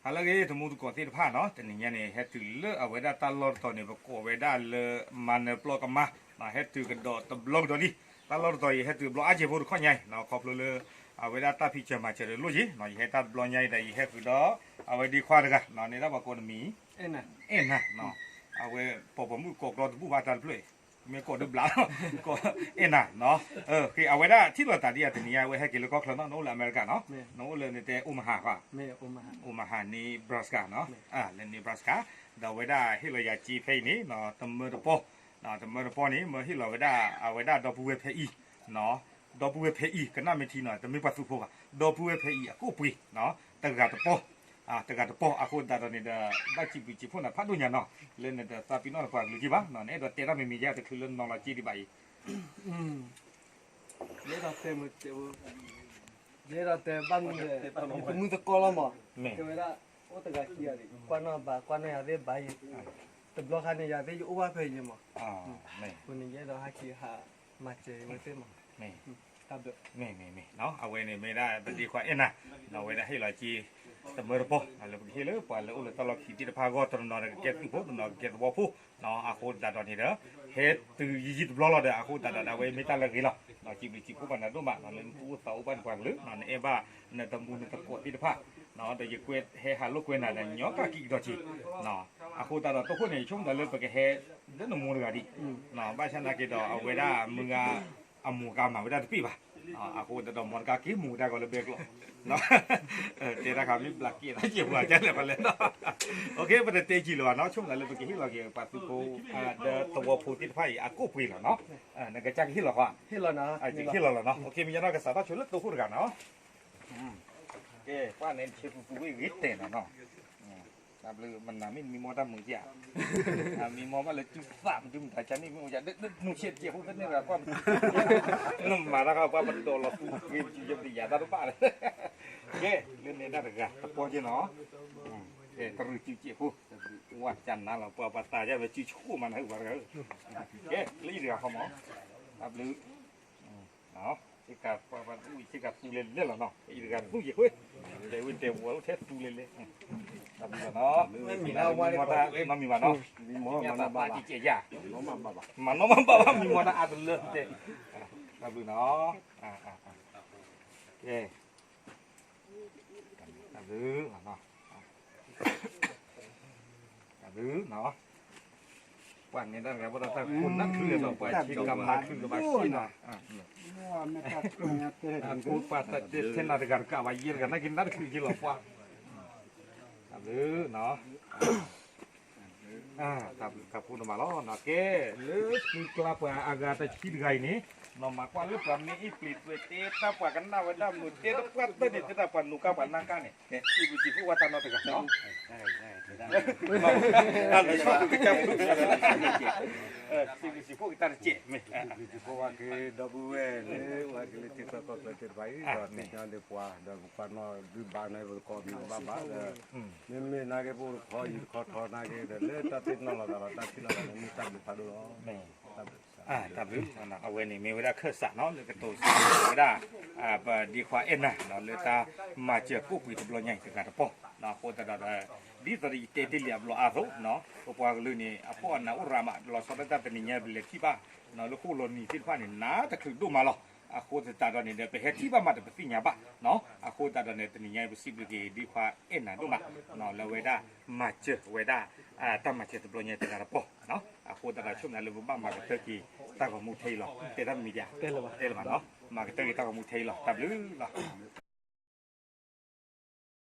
ဟါလၢအဂ့ၤ တံၤသကိးသ့ၣ်တဖၣ်နီၤ, တနံၤညါန့ၣ် ဟဲတုၤလၢအဝဲဒၣ်တၢ်လီၢ်တတီၤန့ၣ် ပကိးဝဲဒၣ်လၢ မၤနၢၤပျီကမါ, ဟဲတုၤကဒီးတဘျီကဒီးလံ. တၢ်လီၢ်တတီၤအံၤ ဟဲတုၤတဘျီအါကဲၢ်ဖိတခီညါအံၤ ခီဖျိလၢ အဝဲဒၣ်တၢ်ဖံးစၢၤမၤစၢၤတလိၣ်ယံၤ, ယဟဲတၢ်တဘျီညါအံၤဒီး ယဟဲဃုာ်ဒီး အဝဲဒ့ခွါတဂၤ န့ၣ်ဒၣ်ပှၤကိးနမံၤ အဲၣ်နၤ, အဝဲပိာ်ပိာ်မုၣ်ကိးကျီတဘူၣ်ဘၣ်တၢ်တဖျၢၣ်အံၤ, မ့ၢ်ကိးဒုဘျးလီၤ, ကိးအဲၣ်နၤနီၤ, အဝဲဒၣ်ထံၣ်လိာ်သးဒ်အံၤ တနံၤညါ အဝဲဟဲက့ၤလၢကီၢ်ချၢနီၤ, နအိၣ်လၢအမဲရကၤနီၤ, နအိၣ်လၢနတဲအိၣ်မဟါဃီ, အိၣ်မဟါ Nebraska နီၤ, လၢ Nebraska, ဒီးအဝဲဒၣ်ဟ့ၣ်လီၤယၤစ့ဖဲအံၤန့ၣ် တမၢတပီၢ်, တမၢတပီၢ်န့ၣ် မၢဟ့ၣ်လီၤဝဲဒၣ် အဝဲဒၣ်ဒီပုၢ်ဝဲၢ်ဖဲအံၤ ဒီပုၢ်ဝဲၢ်ဖဲအံၤ ကနၣ်မ့ၢ်ထံနီၤ တမ့ၢ်ပှၤသုးဖိဘၣ်, ဒီပုၢ်ဝဲၢ်ဖဲအံၤအကိၣ်ပှ့ၤ, တဂၤတပီၢ်, တဂၤတပီၢ် အဃိသတးဒီးန့ၣ်ဒီး ဘၣ်စံးဘျုးစံးဖှိၣ်နၤဖးဒိၣ်ညါနီၤ, လၢနတသးပ့ၤနီၣ်နပှၤကလုာ်က့ၤဘၣ်, နအဲၣ်ဒိးတဲတၢ်မံၤမံၤယါတချုးလၢနီၤလီၤက့ဒံးဘၣ်အံၤ ယအဲၣ်ဒိးတဲမ့ၢ်တဲ, ယအဲၣ်ဒိးတဲဘၣ်မနုၤလဲၣ်, ယတမုၢ်သကိးလီၤမး, တဲဝဲဒၣ် အိၣ်တဂၤခံဂၤဒံး ကွၢ်နီၣ်ဘၣ် ကွၢ်နီၣ်ယၤသ့ၣ်ဘၣ်ယံၤ, တဘျီခါန့ၣ် ယၤသ့ၣ်ယအိၣ်ဘၣ်ဖဲအံၤမး, အဃိန့ၣ် ယအဲၣ်ဒိးဟဲက့ၤဟးမၤစၢၤဝဲသ့ၣ်မး, တၢ်ဘျုး မ့ၢ်မ့ၢ်မ့ၢ်, အဝဲန့ၣ်မ့ၢ်ဒၣ်ပဒ့ခွါအဲၣ်နၤ, အဝဲဒၣ်ဟ့ၣ်လီၤက့ၤ တမၢတပီၢ် လၢပကဟ့ၣ်လၢပှၤလၢအိၣ်လၢတၢ်လီၢ်ခံသ့ၣ်တဖၣ်အဂီၢ် တနီၤနီၤကကဲသုးဖိ တနီၤကကဲသဝီဖိ, အဃိသတးဒီးန့ၣ်ဒီး ဟဲတုၤယံာ်ယံာ်တဘျီလီၤဒီး အဃိသတးဒီး အဝဲမ့ၢ်တၢ်လၢအဂ့ၤလီၤ, စံးဘျုးစံးဖှိၣ်ဘၣ်နၤဒိၣ်မး လၢနသူၣ်အိၣ်သးအိၣ်ဘၣ်နပှၤကလုာ် နအဲၣ်ဘၣ်နတမူနသကိးသ့ၣ်တဖၣ်, ဒီးယကွဲးဟဲဟးလိာ်ကွဲနၤဒီးညီကၢ်ကံးကဒီးက့ၤ, အဃိသတးဒီး တိခိၣ်န့ၣ် ယဆိကမိၣ်တၢ်လၢပကဟဲ လၢနမိၢ်တဂၤဒံး, ဘၣ်ဆၣ်နာ်က့ဒီး အဝဲဒၣ်မုၢ်ဂၤ အမိၢ်ကမၤဝဲဒၣ်တပ့ၢ်ဘၣ်, အဃိသတးဒီး မ်တကးက့ၤမူၤတၢ်ဂီၤလၢဘဲကျိး, တဲတၢ်ခါမ့ၢ်ဘျးက့ၤတၢ်ကဲပှၤကလဲၣ်ဘၣ်လဲၣ်နီၤ, အဃိပတတဲကံာ်လၢၤဘၣ်နီၤ, ဆိကမိၣ်တၢ်လၢပကဟ့ၣ်လီၤက့ၤပှၤသုးဖိ ဒီးသဝီဖိသ့ၣ်တဖၣ်အံၤ အကိၣ်ပှ့ၤလီၤနီၤ, နကစၢ်ကဟ့ၣ်လီၤဃီ, ဟ့ၣ်လီၤနီၤ, မ့ၢ်ညီနီၢ်ကစးထီၣ်ဆိလၢတိခိၣ်တဂၤနီၤ, ကဲ ပှၤန့ၣ်ဆ့ပူၤပူၤဝဲဂ့ၤတဲာ်နီၤနီၤ, တၢ်ဘျုးမနၤမ့ၢ်မံမီၢ်တၢ်မုာ်ကဲဧါ, မံမီၢ်ဘၣ်လၢစုသးမတုၤမတၤကန့ၣ် မ့ၢ်အိၣ်ယၤ နူၢ်ဆ့တကဲးဖိသန့ၢ်တဂၤကွၢ်, နမၤတၢ်ခါပှၤပဒိးလီၤသူၣ်က့ၤစုယပယၤတၢ်တဘၣ်လဲၣ်, ကဲ လၢန့ၣ်တၢ်တဂၤတပီၢ်က့နီၤ, ကဲ တရူးစုကဲးဖိ, ဝဲကနၤလီၤ ပှၤပှၤသးယါဝဲစုဆိၣ်မးနၢ်ဟူပှၤတဂၤ, ကဲ လၢအံၤတဂၤခီမး, တၢ်ဘျုး ဆ့ကၤပှၤပှၤသူအံၤ ဆ့ကၤသူလဲၤလဲၤလီၤနီၤ, အံၤတဂၤသူယဲၢ်ဃု, တဲဝဲတဲဝဲအိၣ်ထဲသူလဲၤလဲၤ, တၢ်ဘျုးနီၤ, မံမီၢ်တၢ်နီတမံၤဘၣ်နီၤ, မံမီၢ်တၢ်အါတလၢတဲ, မၤနီၢ်မၤဘၣ်ဘၣ် မံမီၢ်တၢ်အါတလၢတဲ, တၢ်ဘျုးနီၤ, ကဲ တၢ်ဘျုးနီၤ, တၢ်ဘျုးနီၤ, ပှၤန့ၣ်တၢ်တဂၤဘၣ်ဒီးတၢ်ခိၣ်နၢ်တချုးလီၤ ပှၤဆ့ကၤမၤချုးကဘၣ်စ့ၢ်နီၤ, အဃိပှၤတတဲထဲနၤတဂၤတကးဘၣ် ယဲၢ်တဂၤနာ်က့နၢ်တချုးက့လီၤပှၤ, တၢ်ဘျုးနီၤ တၢ်ဘျုးတၢ်ဖှိၣ်န့ၣ်မးလီၤနီၤ, ကဲ လၢသုကျါပှၤအဂၤတဆံတဂၤအံၤန့ၣ်, နီၢ်မၤကွၢ်လၢပှၤမ့ၢ်အ့ၣ်ပျ့ၤသွဲၣ်တဲတၢ်ပှၤကနၣ်ဝဲဒၣ်မုာ်တဲတပှၢ်တၢၢ်န့ၣ် တဲဒၣ်ပှၤနူးကါပှၤနၢ်ကါန့ၣ်, စံးဘျုးစံးဖှိၣ်ဝဲတၢ်နီတဂၤနီၤ, တၢ်လၢဆၢကကၢ်ပူၤ စံးဘျုးစံးဖှိၣ်က့ၤတၢ်တကဲး, စံးဘျုးစံးဖှိၣ်ဝဲက့ၤဒီပုၢ်ဝဲၢ်လၢ အိၣ်က့ၤလၢထံချၢကီၢ်ချၢသ့ၣ်တဖၣ်အံၤ ဒီးသ့ၣ်ညါဒီးပှၤ ဒီးပပှၤနီၢ်ဒုးဘၣ်န့ၣ် ပသကိးမံၤကဘၣ်ဘၣ်ဒီး မ့မ့ၢ်နာ်က့ ပအိၣ်တခီယံၤတခီထီနာ်က့ဒီး လၢတၢ်သ့ၣ်နီၣ်လီၤသးဒီးတၢ်ထံၣ်လီၤသးန့ၣ် မ့ၢ်တၢ်ဘျုးဖးဒိၣ်လီၤ. တၢ်ဘျုး, အဝဲန့ၣ်မ့ၢ်ဝဲဒၣ်ခၢၣ်စးနီၤ လၢကတိၤစံးဝဲဒၣ် ပဒ့ခွါအဲၣ်နၤ လၢတၢ်မၤစၢၤကိၣ်ပှ့ၤတဘျီညါအံၤတဂၤတပီၢ်, အဃိသတးဒီး ဒ်သိးဒီးယတဲတ့ၢ်လံအဘျီအါအသိး ပပှၤကလုာ်န့ၣ် အဖှီၣ်အနးအိၣ်ရၤမး လီၤဆီဒၣ်တၢ်တနံၤညါ ပလဲၤထံၣ်ဘၣ် လၢဃိၣ်လီၤနံၤသ့ၣ်တဖၣ်န့ၣ် နးတချုးဒိၣ်မးလီၤ. အဃိသတးဒီးန့ၣ်ဒီး ပဟဲထံၣ်ဘၣ်မးဒီးပသ့ၣ်ညါဘၣ်, အဃိသတးဒီးန့ၣ် တနံၤညါပစံးဘျုးက့ၤဒ့ခွါအဲၣ်နၤဒိၣ်မး လၢအဝဲဒၣ်မၤစၢၤဝဲဒၣ် တၢ်မၤစၢၤတဘျီညါတဂၤတပီၢ်, အဃိသတးဒီးဆိကမိၣ်လၢပဘၣ်မၤကတၢၢ်က့ၤတၢ်ဂီၤမူထဲအံၤလီၤ. တဲတၢ်မံၤဒံးဧါ, တဲလၢၤဘၣ်နီၤ, မၤကတၢၢ်က့ၤတၢ်ဂီၤမူထဲအံၤလီၤ. တၢ်ဘျုးလီၤ.